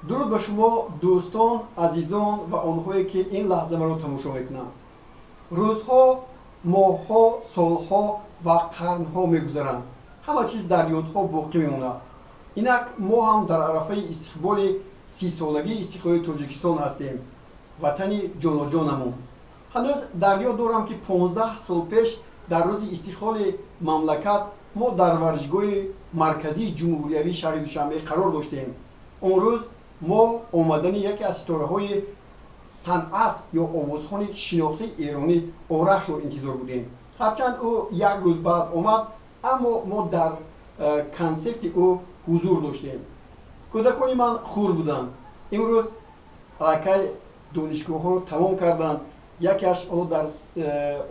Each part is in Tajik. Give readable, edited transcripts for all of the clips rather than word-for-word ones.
Дуруд ба шумо дӯстон, азизон ва онҳое ки ин лаҳза маро тамошо мекунанд. Рӯзҳо, моҳҳо, солҳо ва қарнҳо мегузаранд. Ҳама чиз дар ёдҳо боқӣ мемонад. Инак мо ҳам дар арафаи истиқболи 30-солагии истиқлоли Тоҷикистон ҳастем, ватани ҷоноҷонамон. Ҳанӯз дар ёд дорам ки 15 сол пеш дар рӯзи истиқлоли мамлакат мо дар варзишгоҳи марказии ҷумҳуриявии шаҳри Душанбе қарор доштем. Он рӯз мо омадани яке аз ситораҳои санъат ё овозхони шинохтаи эронӣ Орашро интизор будем. Ҳарчанд ӯ як рӯз баъд омад, аммо мо дар консерти ӯ ҳузур доштем. Кӯдакони ман хурд буданд. Имрӯз аллакай донишгоҳҳоро тамом карданд. Якеаш ҳоло дар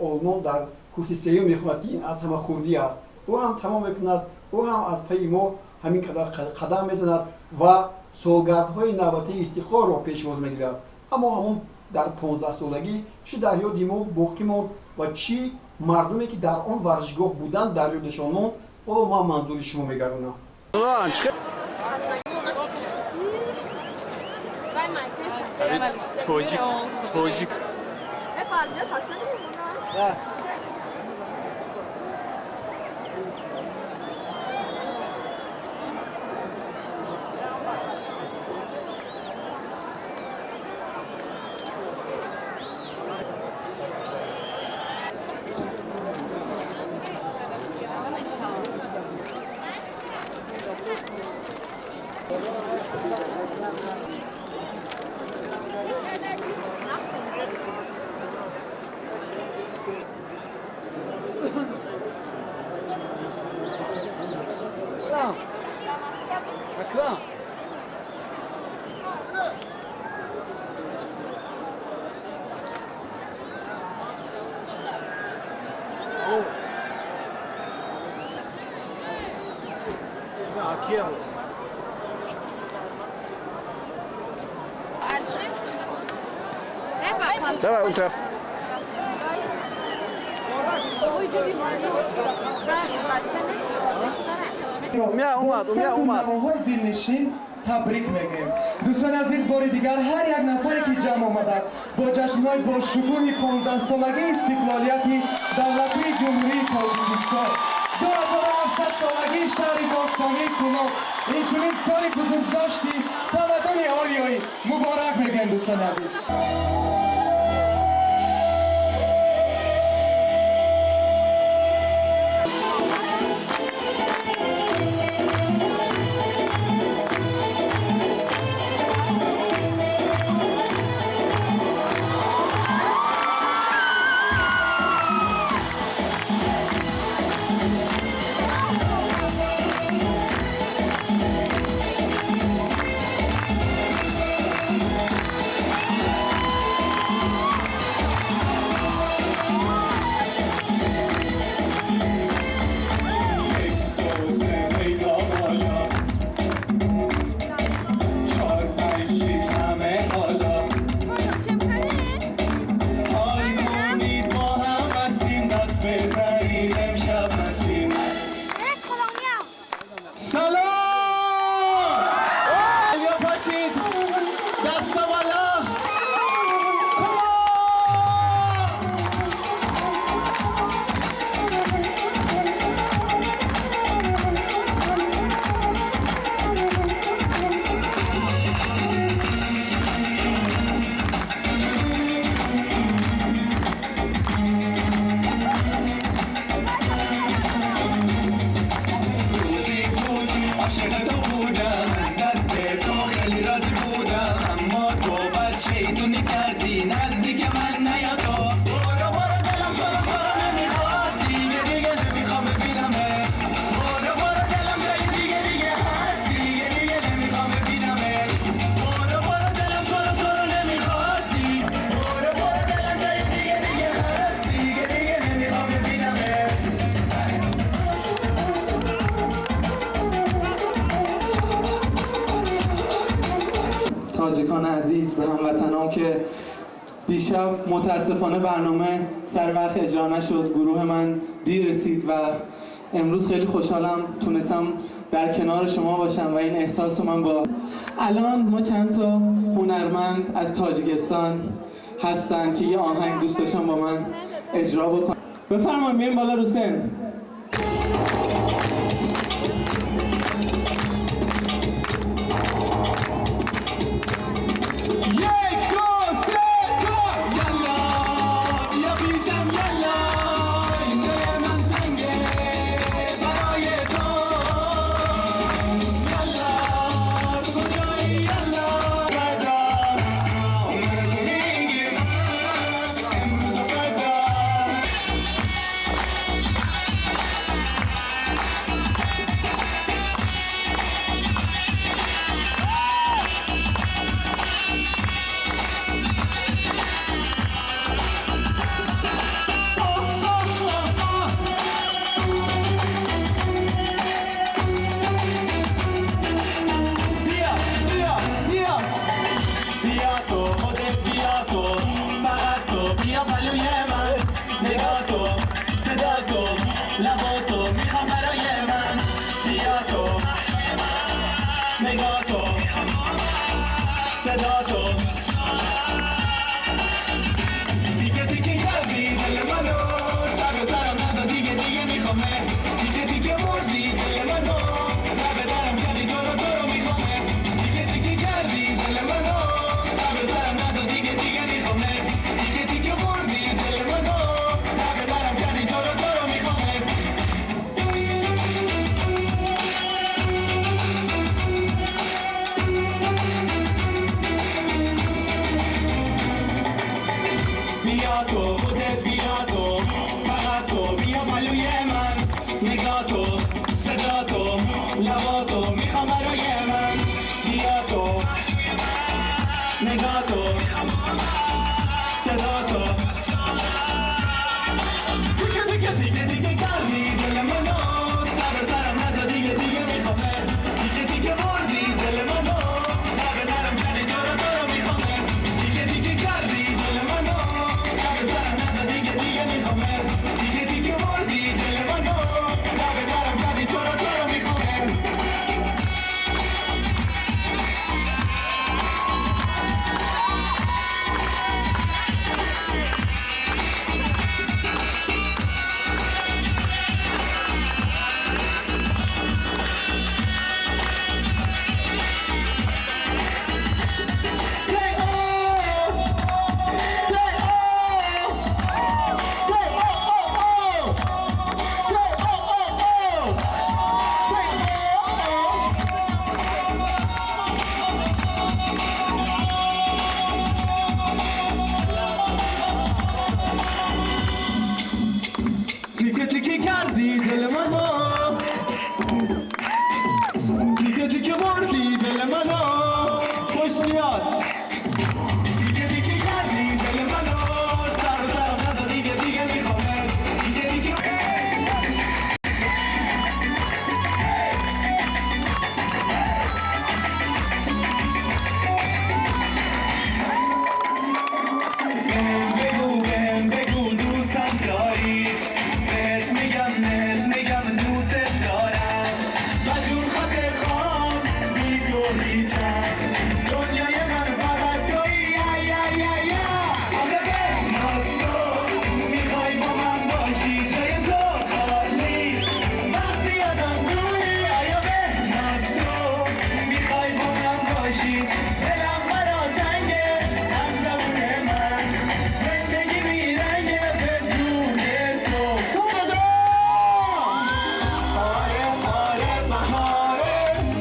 Олмон дар курси сеюм мехонад, ки ин аз ҳама хурдӣ аст. Ӯ ҳам тамом мекунад, ӯ ҳам аз пайи мо ҳамин қадар қадам мезанад ва солгардҳои навбатии истиқлолро пешвоз мегирад. Аммо ҳамон дар 15-солагӣ чӣ дар ёди мо боқӣ монд ва чӣ мардуме ки дар он варзишгоҳ буданд дар ёдашон монд, ҳоло ман манзури шумо мегардонам. Тоҷик, тоҷик. Давай, ультра. Навоҳои дилнишин табрик мегӯем. Дӯстони азиз, бори дигар ҳар як нафаре ки ҷамъ омадааст бо ҷашнҳои бошукӯҳи 15-солагии истиқлолияти давлатии Ҷумҳурии Тоҷикистон, 2700-солагии шаҳри бостонии Кӯлоб, инчунин соли бузургдошти тамаддуни ориёӣ муборак мегӯем, дӯстони азиз. تاجیکان عزیز، به هموطنان که دیشب متاسفانه برنامه سر وقت اجرا نشد، گروه من دیر رسید و امروز خیلی خوشحالم تونستم در کنار شما باشم و این احساس رو من با الان ما چند تا هنرمند از تاجیکستان هستن که یه آهنگ دوست داشتم با من اجرا بکنن. بفرمایید میایم بالا رو سن.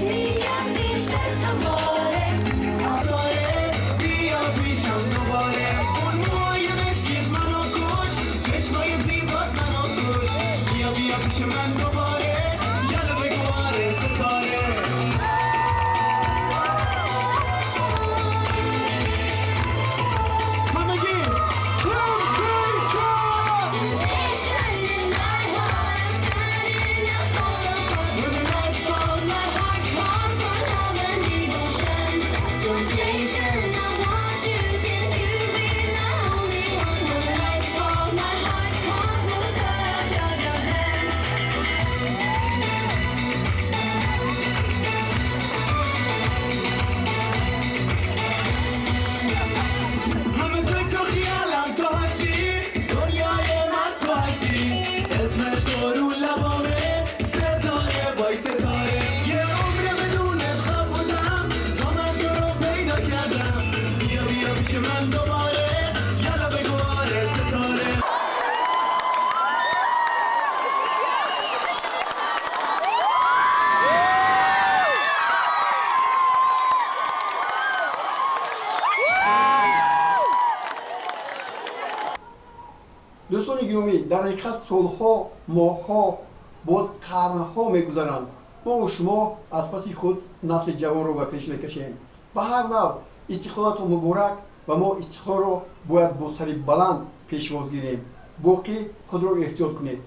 میگم دیشب دوباره. Гиромӣ, дар ҳақиқат солҳо, моҳҳо, боз қарнҳо мегузаранд. Мо шумо аз паси худ насли ҷавонро ба пеш мекашем. Ба ҳар нав истиқлолатон муборак ва мо истиқлолро бояд бо сари баланд пешвоз гирем. Боқӣ худро эҳтиёт кунед.